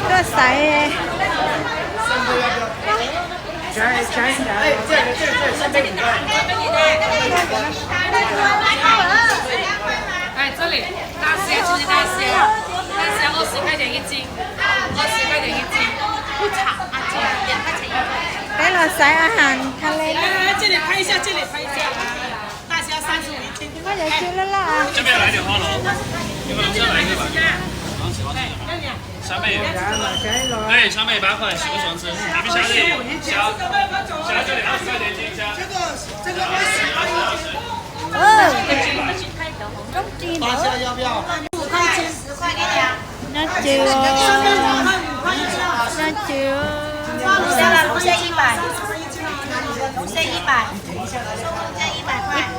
Tuaj xaiv. Ê, 这里大虾，今天大虾，大虾二十块钱一斤，二十块钱一斤，不炒啊，这两块钱一斤。 Peb los xaiv a has tha le. 来来来，这里拍一下，这里拍一下。大虾三十五一斤。 Muaj cov tsw loj loj. 这边来点花螺，你们再来一个吧。三倍，对，三倍八块，喜不喜欢吃？你们虾这里，虾，虾这里二十块钱一斤，虾。 Nyob cw, nyob cw.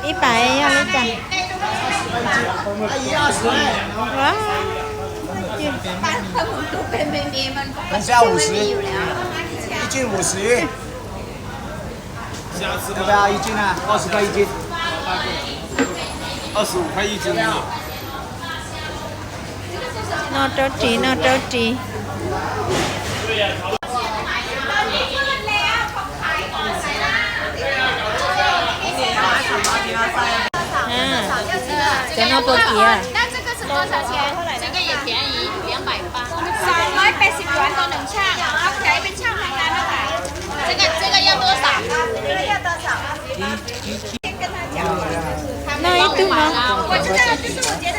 Ib pais yog li cas? Ua, nyob cw. 要不要一斤呢？二十块一斤。二十五块一斤。 Noj rau ris, noj rau ris. Cov no puas kiav? Noj ib tug no.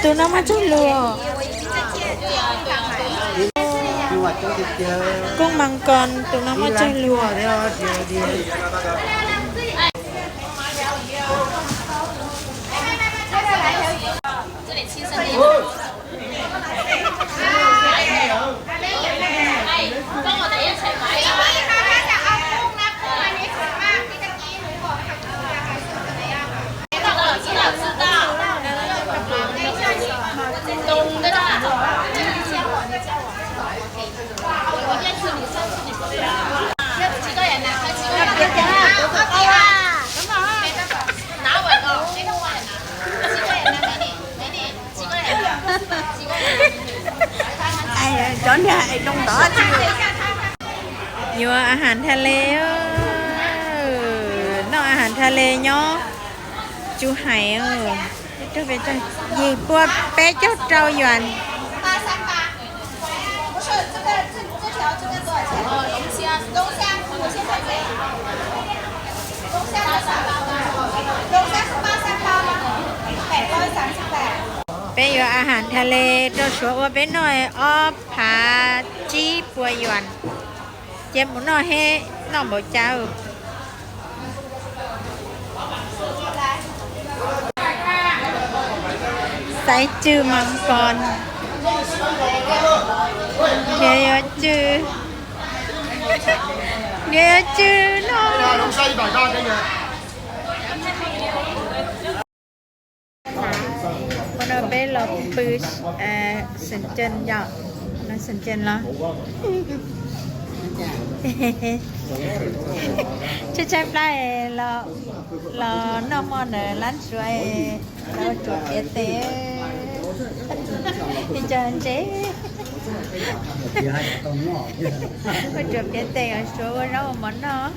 Tus no muaj tsawg lug? Koob mas kos, tus no muaj tsawg lug? Cov niag zoo ntov tsis yuav a has tha le, noj a has tha le nyob Tsuj Hais, yim pua peb caug rau yuam. Peb yuav a has tha le rau Suav ua peb noj ob phav tsib puas yuam. Cia mus noj he, noj npaum cas. Xaiv tsw mas kos, nrhiav yuav tsw, nrhiav yuav tsw no. Ua no peb los pw Xeem Cees yom, no Xeem Cees los tshaib tshaib plab los, los noj hmo ntawm lab Suav, lawv ua tsuam piav tes, ib co ntse, ua tsuam piav tes kom Suav ua zaub ua mov noj.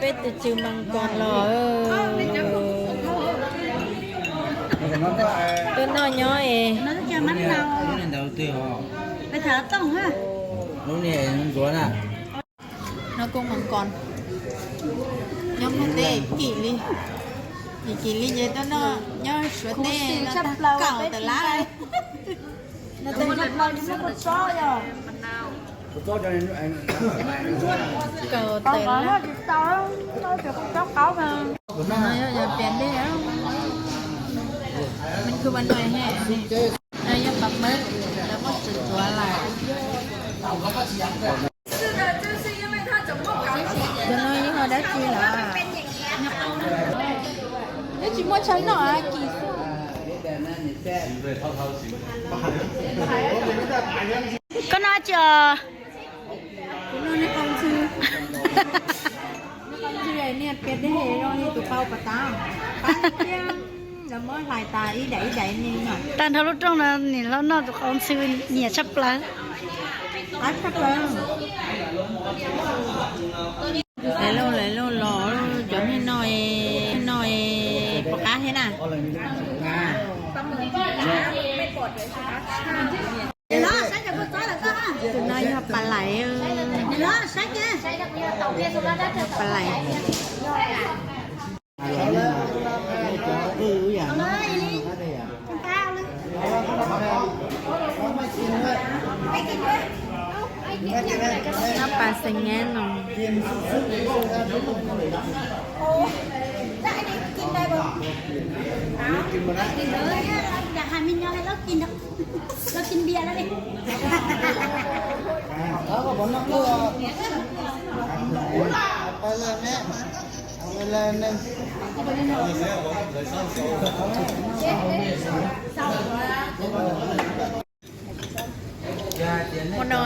Peb tus tsw mas kos los, tuaj noj nyob es. No kuj mas kos, nyob Nplog teb kim li, kim kim li ces tuaj noj nyob Suav teb no tag kaum tawm lab. Kaum tawm lab. No yog yog piam dej, Mej khu ba nua he, no yog pam mawb, lawv muab tsuav tsuav lawm. Cov no yog dab tsi lawm? Twb tsis muaj chaw noj kim xwb. Koj noj tsi os? Kuv noj niag qau ntxhw. Tag nrho lub rooj no niam hlob noj tus qau ntxhw nyiam tshaj plaws. Lawv los, lawv los los, cov niag no, no pom qab thiab na. Tus no yog pas lais, pas lais. Noj pas xeem nyab no. Hmo no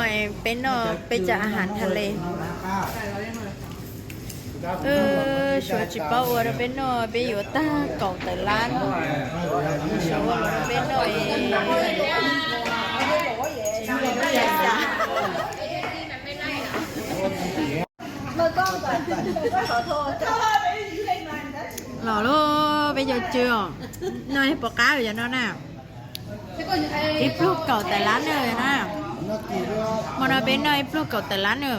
peb noj peb cov a has thas les. Suav tsis paub ua rau peb noj, peb yuav tag kaum tawm lab. Suav ua los rau peb noj. Los lub peb cov tsw os, noj ib puas qab yog no na. Ib pluag kaum tawm lab na na. Hmo no peb noj ib pluag kaum tawm lab na.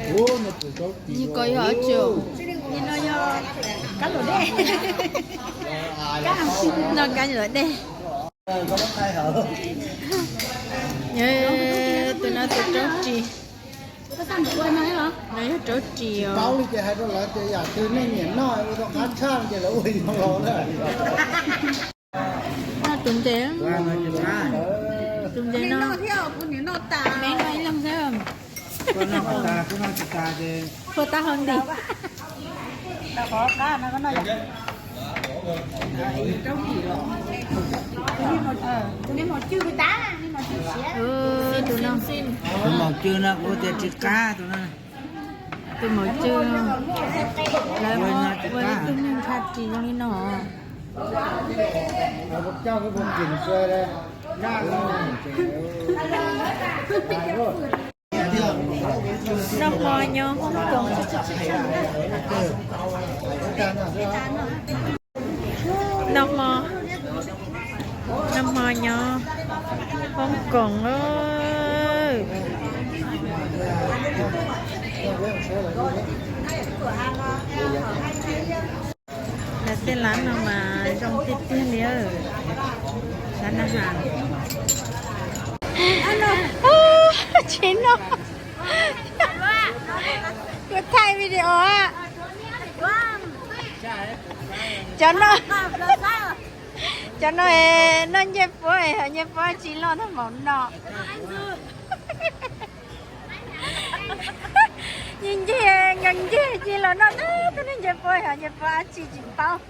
Nws ko yog tsw, noj kab luam dej, noj kab luam dej. Tus no tus raub ris, no yog raub ris os. Noj tus ntses, tus ntses no, me no ib leeg xwb. Phua tab hau nti. Tus no, tus maum tsw no kuv tias tsis qab tus no. Tus maum tsw no, lawv ua ib tug neeg ntsha ris zoo li no. Noj hmo nyob Hoob Koom. Noj hmo, noj hmo nyob Hoob Koom. Lawv tej lab no mas zoo tiag tiag li. Lab na has. Tsis no, kuv thaij video. Cov no, cov no noj ncej puab, ncej puab tsis loj ntag maum no. Ncej ncej, ncej ncej los noj tag tus neeg ncej puab, ncej puab dab tsi tsis paub.